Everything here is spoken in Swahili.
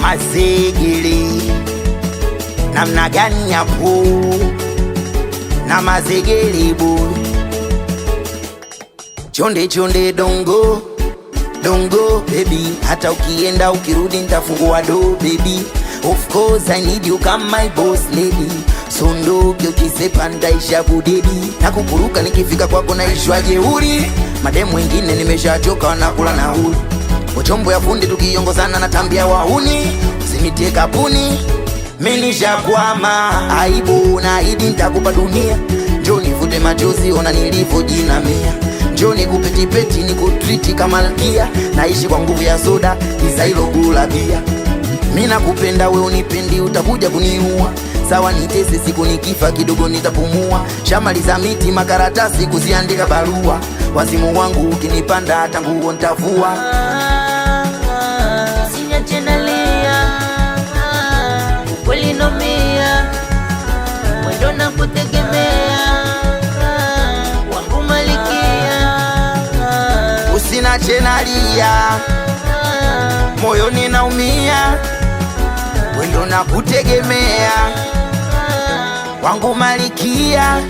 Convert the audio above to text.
Mazegele namna gani hapo na mazegele boy, chonde chonde dongo dongo baby, hata ukienda ukirudi nitafungua do baby. Of course I need you come my boss lady, sondoke ukisepa ndaisha kudedi na kukuruka, nikifika kwako naishwa jeuri. Mademu wengine nimeshachoka wanakula nauli, uchombo ya fundi tukiongozana na tambia wahuni, usinitie kapuni mimi nishakwama, aibu na ahidi nitakupa dunia. Njoo nivute machozi, ona nilivyojinamia. Njoo nikupetipeti, nikutriti kama malkia. Naishi kwa nguvu ya soda, giza hilo gula bia. Mimi nakupenda we unipendi, utakuja kuniua. Sawa nitese, siku nikifa kidogo nitapumua. Shamaliza miti makaratasi kuziandika barua. Wazimu wangu ukinipanda hata nguo nitavua. Usiniache nalia, ukweli naumia, mwendo na kutegemea, wangu malikia. Usinache nalia, moyoni naumia, wendo na kutegemea, wangu malikia.